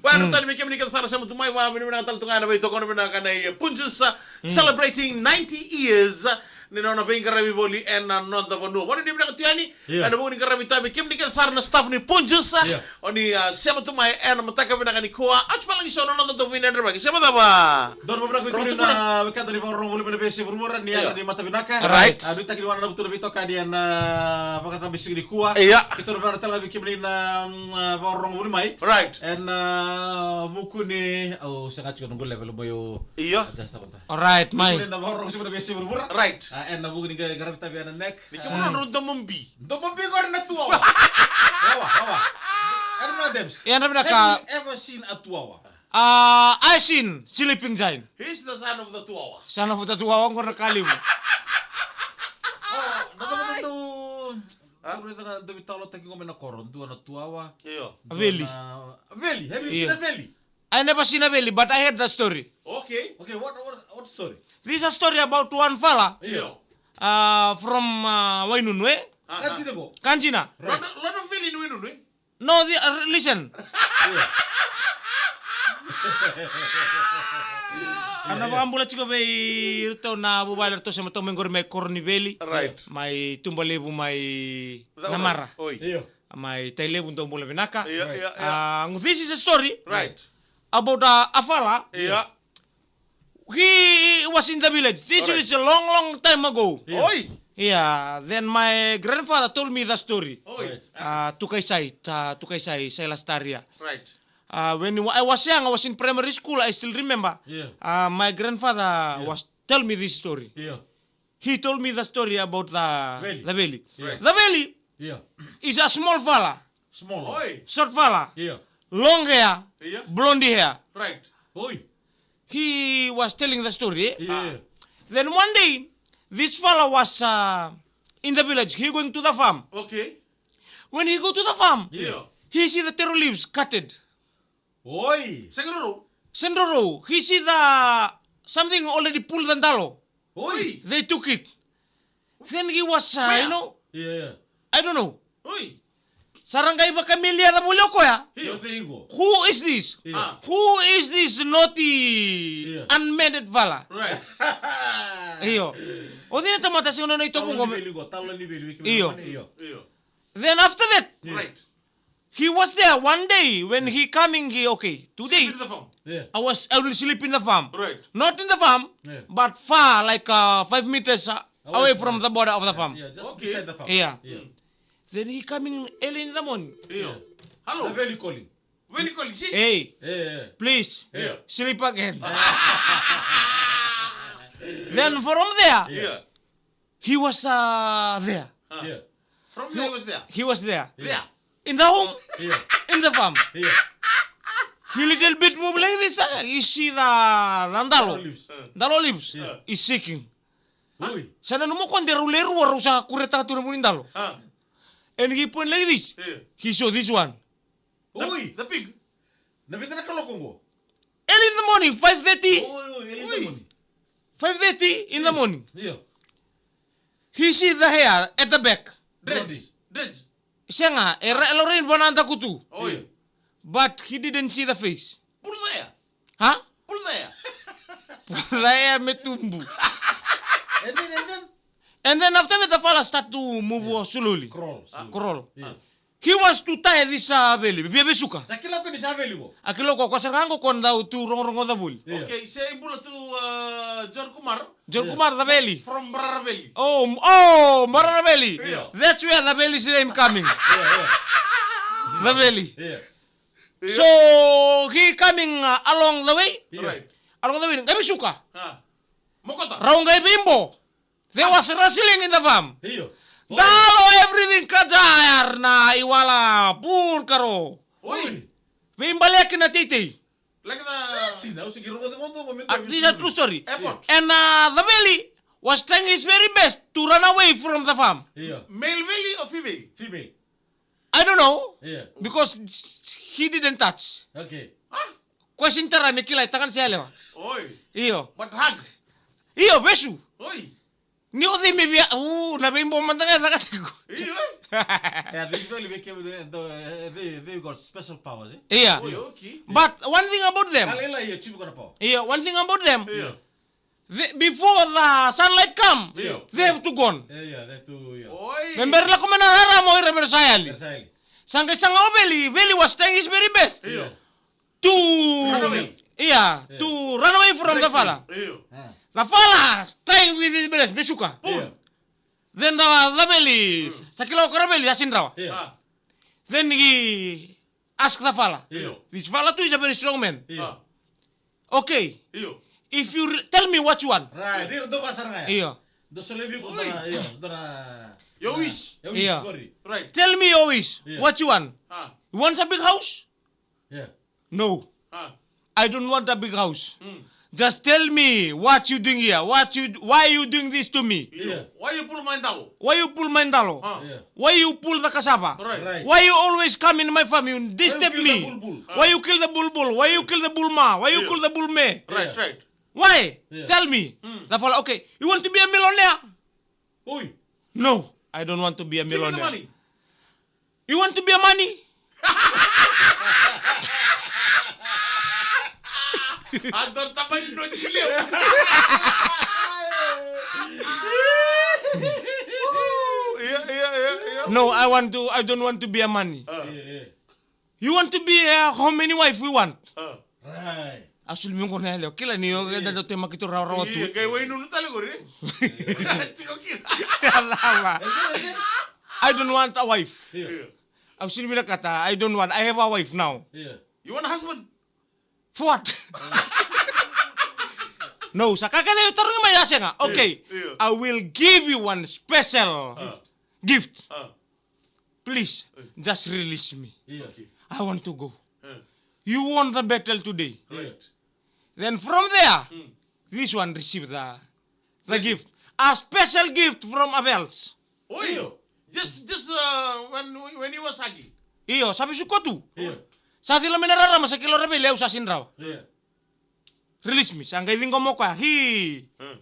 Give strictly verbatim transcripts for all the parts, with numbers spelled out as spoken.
Bwana, mm, tani vei kemuni kece sara sema tu mai, vakavinavinaka tale tu ga ena veitokoni vinaka nei Punjas, mm, celebrating ninety years ni nona veiqaravi voli ena noda vanua. Vakanuinui vinaka tu yani, io, ena vuku ni qaravi tavi kemuni kece sara na staff ni Punjas. Io. O ni, ah, sema tu mai ena mataka vinaka nikua. Au tu palagi so na noda dau vinaka vinaka. Sema cava? Donu vinaka vei kemuni na wekada ni vakarorogo voli mai na veiyasai vuravura, ni, io, yadra ni mataka vinaka. Right. Ah, nuitaki ni wananavu tu na veitokani ena, ah, vakacabe siga nikua. Io. Keitou na vinaka tale ga vei kemuni na, mm, ah, vakarorogo voli mai. Right. Ena, ah, vuku ni, au sega tiko noqu level mo io. Io. Just a minute. Alright, mai. Ena vakarorogo tiko na veiyasai vuravura. Right. Ah, ena vuku ni qai qaravi tavi ena neck. Ni kemuni na nodrau domobi. Domobi qori na tuwawa. Wawa, wawa. Ena Adams. Ena vinaka. Have you ever seen a tuwawa? Ah, I seen sleeping giant. He's the son of the tuwawa. Son of the tuwawa, qori na ka levu. Oh, na cava na dau, ah? Dau raica na dau veitalanoataki qo mai na koro, dua na tuwawa. Io. Dua na veli. Veli, have you seen a veli? I never seen a veli, but I heard the story. Okay. Okay, what, what, what story? This is a story about one fella. Io. Uh, from, uh, Wainunu, eh? Aha. Kanjina qo? Kanjina. Right. Lot, lot of veli in Wainunu, eh? No, the, uh, listen. Io. Au na vakabula tiko vei iratou na vuvale, ratou sema tu mai qori mai Koroniveli. Right. Mai Tubalevu, mai Namara. Oi. Io. Mai Tailevu, dou bula vinaka. Io, io, io. Ah, this is a story. Right. About, uh, a fala. Io. He was in the village. This, alright, is a long, long time ago. Oi. Yeah, then my grandfather told me the story. Oi. Right. Uh, Tukaisai, uh, Tukaisai, Silas Taria. Right. Uh, when I was young, I was in primary school, I still remember. Yeah. Uh, my grandfather, yeah, was tell me this story. Yeah. He told me the story about the veli. The veli. Yeah. The veli, yeah, is a small fella. Small. Oi. Short fella. Yeah. Long hair. Yeah. Blonde hair. Right. Oi. He was telling the story, eh? Yeah. Ah. Then one day, this fella was, uh, in the village. He going to the farm. Okay. When he go to the farm, yeah, he see the taro leaves cutted. Oi. Sega ni roro. Sega ni roro. He see the something already pull the dalo. Oi. They took it. Then he was, uh, where? You know, yeah, yeah, I don't know. Oi. Sa ra qai vakamelia voli o koya. Io. Who is this? Io. Ah. Who is this naughty, yeah, unmended fella? Right. Io. O cei na tamata sega ni nona itovo qo? Talo ni veli qo, talo ni veli, vei kemuni. Io. Io. Io. Then after that, yeah, right, he was there one day when, yeah, he coming, he, okay, today, sleep in the farm. Yeah. I was, I will sleep in the farm. Right. Not in the farm, yeah, but far, like, uh, five meters, uh, away, away from, from the border of the farm. Yeah, just, okay, beside the farm. Yeah. Yeah. Mm. Then he coming early in the morning. Yeah. Yeah. Hello. The veli calling. Veli calling, see? Hey, yeah, yeah, please, yeah, sleep again. Then from there, yeah, he was, uh, there. Ah. Yeah. From there he was there? He was there. Yeah. In the home, yeah, in the farm. Yeah. He little bit move like this, uh, he see the, the dalo. Dalo leaves. Uh. Dalo leaves. Yeah. He's shaking. Oi. Sa nanuma o koya de rau lewe rua rau sa kuretaka tu na vu ni dalo. Ah. And he point like this. Yeah. He saw this one. Oi. The, the pig. Na vica na kaloko qo? Early in the morning, five thirty. Oi, oi, early in the morning. Five thirty in the morning. Io. He see the hair at the back. Dreads. Dreads. Sega, e ra-, e laurai vua na dakutu. Oi. But he didn't see the face. Pull the hair. Huh? Pull the hair. Pull the hair me tubu. And then, and then? And then after that, the fella start to move, yeah, slowly. Crawl, slowly. Crawl. Yeah. He was to tie this, uh, veli. Via vesuka. Sa kila ko ni sa veli qo. A kila ko, ko sa qai qo ko dau tu rogorogoca voli. Yeah. Okay, se i bula tu, uh, John Kumar. John, yeah, Kumar, the veli. From Mbarara Valley. Oh, m-, oh, Mbarara Valley. Yeah. That's where the veli's name coming. Yeah, yeah. The veli. Yeah. Yeah. So, he coming, uh, along the way. Yeah. Right. Along the way, qai vesuka. Ah. Mokota. Rau qai veibo. There was wrestling in the farm. Io. Dalo everything ka jayar na iwala pur karo. Oi. Veibaleki na teitei. Like the... Sina, au sigi rogo the moto, moto. Ah, this is a true story. Airport. And, uh, the veli was trying his very best to run away from the farm. Io. Male veli or female? Female. I don't know. Io. Because he didn't touch. Okay. Huh? Question tara me kila e taka ni se yalewa. Oi. Io. But hug. Io, vesu. Oi. Ni o cei me via, u, na veibo mada ga e caka tiko. Io. Yeah, this valley became the, the, uh, they, they got special powers, eh? Yeah. Oi, okay. But one thing about them. Kala ila ia, chief got a power. Yeah, one thing about them. Yeah. They, before the sunlight come, yeah, they have to gone. Yeah, yeah, they have to, yeah. Oi. Me bera lako mai na rarama o ira me ra sa yali. Me ra sa yali. Sa qai saga o Veli, Veli was trying his very best. Yeah. To run away. Yeah, yeah, to run away from the fala. Io. Ah. The fala trying with his best, me suka. Boom. Yeah. Then the, the Veli, mm, sa kila o koya na Veli, sa sega ni rawa. Yeah. Ah. Then he ask the fala. Io. This fala too is a very strong man. Yeah. Ah. Okay. Io. If you re-, tell me what you want. Right. Io. Io. Io. Io. Your wish. Your wish, io, sorry. Right. Tell me your wish. Yeah. What you want? Ah. You want a big house? Yeah. No. Ah. I don't want a big house. Mm. Just tell me what you doing here. What you, why you doing this to me? Yeah. Why you pull my dalo? Why you pull my dalo? Ah. Yeah. Why you pull the cassava? Right. Right. Why you always come in my farm? You disturb me. Why you kill the bulbul? Ah. Why you kill the bulbul? Why you kill the bulma? Why you kill the bulme? Right, right. Why? Yeah. Tell me. Mm. The fala, okay, you want to be a millionaire? Oi. No, I don't want to be a millionaire. Give me the money. You want to be a money? Adoro tamani no chileo. Yeah, yeah, yeah, yeah. No, I want to, I don't want to be a money. Ah. Yeah, yeah. You want to be, uh, how many wife we want? Ah. Right. Au soli mai qo na yalewa, kila ni o, yeah, da dau temaki tu rawarawa tu. Io, qai wainunu tale qori. Tiko kina. Cava? I don't want a wife. Io. Au soli mai na kata, I don't want. I have a wife now. Io. You want a husband? For what? No, sa ka kece e tarogi mai, a sega. Okay. Io, io. I will give you one special, ah, gift. Ah. Please, eh, just release me. Yeah. Okay. I want to go. Eh. You won the battle today. Right. Then from there, mm, this one received the, the gift. A special gift from Abel's. Oi. Io. Just, just, uh, when, when he was hugging. Io, sa vesuka tu. Io. Sa cila mai na rarama, sa kila o Raveli, au sa sega ni rawa. Io. Release me. Sa qai ciqoma o koya. He. Hmm.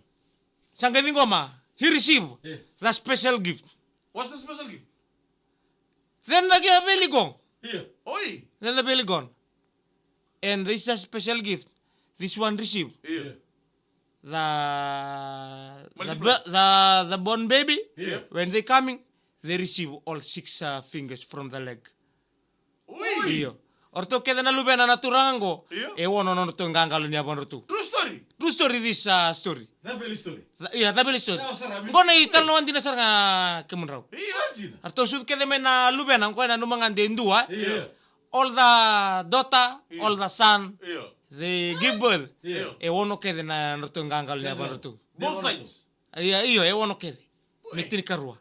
Sa qai ciqoma. He receive, yeah, the special gift. What's the special gift? Then the gi-, veli gone. Yeah. Oi. Then the veli gone. And this is a special gift. This one receive. Yeah. The, the, multiply, b-, the, the born baby, yeah, when they coming, they receive all six, uh, fingers from the leg. Oi. Io. O ratou kece na luvena na turaga qo, io, e ono na nodratou qaqalo ni yavadra tu. True story? True story, this, uh, story. The veli story. The, yeah, the veli story. Qo na italanoa dina sara ga kemudrau. Io, dina. O ratou sucu kece mai na luvena qo ena nanuma ga de dua. Io. All the daughter, io, all the son, io, they give birth. Io. E ono kece na nodratou qaqalo ni yavadra tu. Both sides. Io, io, e ono kece. Oi. Me tinikarua.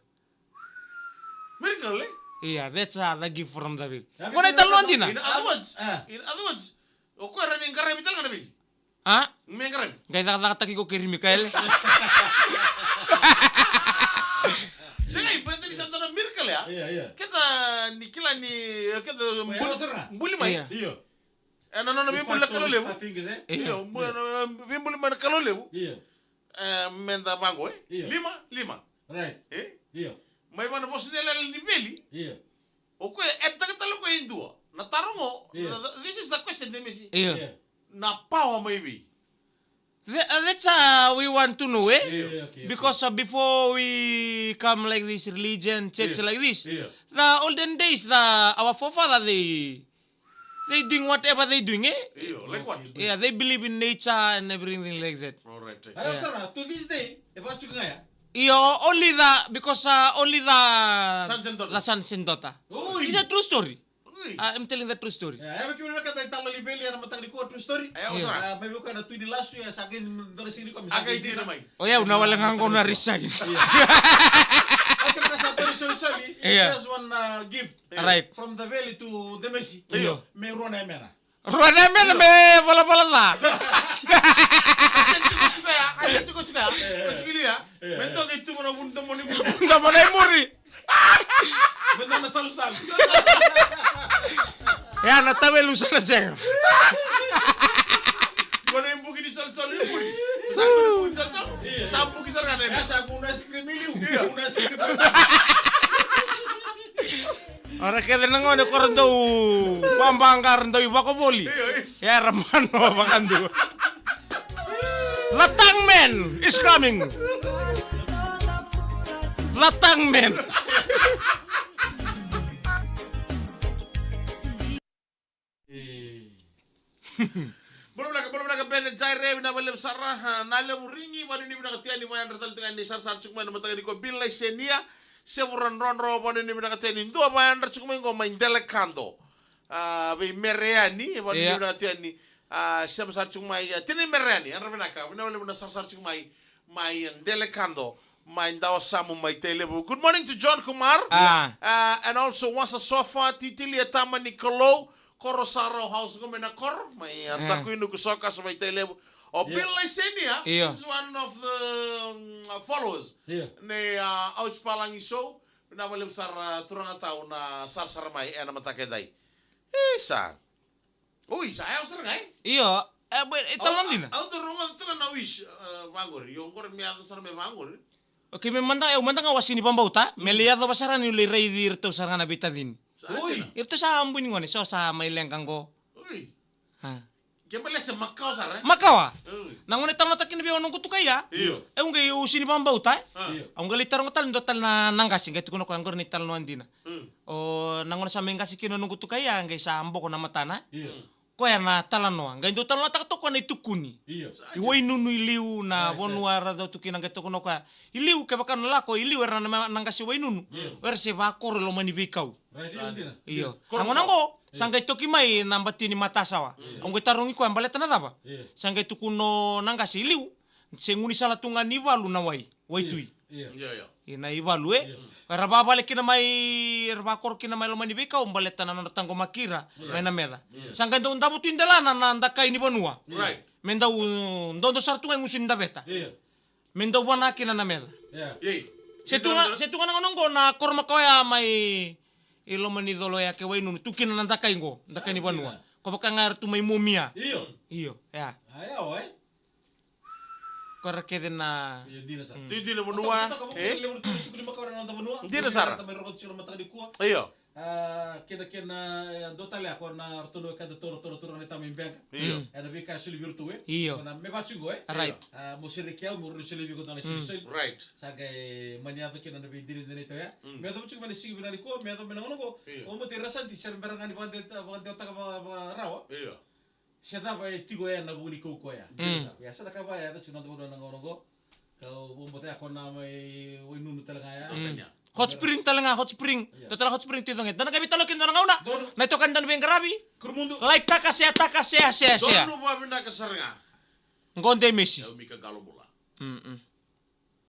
Miracle, eh? Yeah, that's, uh, the gift from the veli. Qo na italanoa dina. In other words, ah, in other words, o koya e rawa ni qaravi tale ga na veli. A? Me qaravi. Qai cakacakataki iko kei ira, Mikaele. Sega, e baleta ni sa dua na miracle ya. Io, io. Keda ni kila ni, keda buli, buli mai. Io. Io. Ena nona veibuli na Kalou levu. Io. Io, buli na, veibuli mai na Kalou levu. Io. E, meda vaqo, e? Io. Lima, lima. Right. E? Io. Mai vua na vosa ni yalayala ni veli. Io. O koya e taka tale o koya e dua. Na taro qo, io, the, the, this is the question, Demesi. Io. Io. Na power mai vei? The, uh, that's, uh, we want to know, eh? Io, okay, okay. Because, uh, before we come like this religion, church, io, like this, io, the olden days, the, our forefather, they They doing whatever they doing, eh? Io, like what? Yeah, they believe in nature and everything like that. All right, right. Io, sara, to this day, e vakatsuka ga ya? Io, only the, because, uh, only the sons and daughter. The sons and daughter. Oi. It's a true story. Oi. Uh, I'm telling the true story. Io, e vei kemuni na ka da italanoa ni veli ena mataka nikua, true story. Io, sara. Uh, mai vei koya na Tui ni Lasu, e sa qai dua na siga nikua me sa qai dina mai. O yau na wale ga qo na resign. Io. Okay, ka sa tori solisoli. Io. There's one, uh, gift. Right. From the valley to the mercy. Io. Me rua na yamena. Rua na yamena me valavala ca. Sa sega ni tiko, tiko ya, a, sega ni tiko, tiko ya. Io. Ko tiko ya. Io. Me toka i tuba na vuni, domo ni muri. Domo ni muri. Me dua na salusalu. Ya na tawelu sa na sega. Ko na ibuki ni salusalu ni muri. Sa buki sara ga na ice cream. Ia, sa buki sara ga na ice cream. Ia. Ia. Ora kece na gone ko ra dau babaqa, ra dau ivakavoli. Ia, ia. Ia, era manoa vakadua. The Tang Man is coming. The Tang Man. Bula vinaka, bula vinaka, Bene Jaire, vinaka vakalevu sara. Ah, na levu rigi, vanuinui vinaka tu yani, vayadra tale tu ga ni sarasara tiko mai na mataka nikua. Bill Laisenia, Sevura Drodro, vanuinui vinaka tu yani, dua vayadra tiko mai qo mai Delekado. Ah, vei Mere yani, vanuinui vinaka tu yani. Ah, sema sara tiko mai, ah, tinai Mere yani, yadra vinaka, vinaka vakalevu na sarasara tiko mai. Mai Delekado, mai Dawasamu, mai Tailevu. Good morning to John Kumar. Ah. Uh, and also Wasa Sofa, Titilia Tama ni Kalou, Koro Sarau House, qo mai na koro, mai, uh, Takuinuku Sokas, mai Tailevu. O Bill Laisenia, this is one of the, um, uh, followers. Nei, uh, Ouch Palagi Show, vinaka vakalevu sara, uh, turaga tau na sarasara mai, ena mataka edai. Isa. Oi, sa yawa sara ga, e? Io, e, be, e talo dina. Au, au, au taroga tu ga na wish, e, vaqori. Io, qori me yaco sara me vaqori. Okay, me mada, e, mada ga wasi ni vabauta, me lai yaco vasara ni lai raici iratou sara ga na veitacini. Oi. Iratou sa bui ni gone, so sa mai leqa qo. Oi. A. Ke bale se makawa sara, e? Makawa. Oi. Na gone talanoataki na vei au noqu tukai ya. Io. E, au qai usi ni vabauta, e? A. Io. Au qai lai taroga tale, dua tale na, na qase, qai tukuna o koya qori ni talanoa dina. Mm. O na gone sa mai qase kina o noqu tukai ya, qai sa boko na matana. Io. Mm. Koya na talanoa. Qai dau talanoataka toka na itukuni. Io. I Wainunu i liu na vanua era cau tu kina, qai tukuna o koya. I liu, kevaka na lako, i liu era na, na qase Wainunu. Io. Era se vakoro e loma ni veikau. Right, io, dina. Io. Io. A gona qo, sa qai toki mai na bati ni matasawa. Io. Au qai tarogi koya baleta na cava. Io. Sa qai tukuna o na qase i liu. Se gaunisala tu ga ni valu na wai, waitui. Io. Io, io. Io, na ivalu, e. Io. Era vavale kina mai, era vakoro kina mai loma ni veikau, baleta na nodra taqomaki ira mai na meca. Io. Sa qai dau davo tu i delana na dakai ni vanua. Right. Me dau dodo sara tu ga e gusu ni daveta. Io. Me dau vana kina na meca. Io. Io. Se tu ga, se tu ga na gauna qo na koro makawa ya mai i loma ni colo ya kei Wainunu, tu kina na dakai qo, dakai ni vanua. Ko vaka ga era tu mai Mumia. Io. Io, ya. A, ya, o, e. Ko ra kece na. Io, dina sara. Mm. Dina, dina vanua, e? Dina sara. Io. A, kena, kena, e, dua tale ya, ko na ratou na wekada toro, toro, toro na tama i Beqa. Io. Mm. E na veika e soli vei iratou, e? Io. Ko na me vatu qo, e? Right. A, mo sere ki au, mo rau sere vei iko dua na sere soli. Right. Sa qai mani yaco kina na veidinadina ito ya. Mm. Me yaco vatu qo mai na siga vinaka nikua, me yaco mai na gauna qo. Io. O mo te rasadi, sere bera ga ni vakade-, vakadewataka va-, va-, rawa. Io. Se cava e tiko ena vuku ni kaukaua ya. Mm. Ia, sa na ka vaya, e, tu na noda vanua na gauna qo. Kau vakabauta ya ko na mai Wainunu tale ga ya. Mm. Hot Spring tale ga, Hot Spring. Ia. Dua tale Hot Spring tu i Coqeta. Da na qai veitalanoa kina dua na gauna. Donu. Na itokani da na veiqaravi. Kurumudu. Like taka, share taka, share, share, share. Donu vakavinaka sara ga. Qo de mesi. Au Mika Qalo Bula.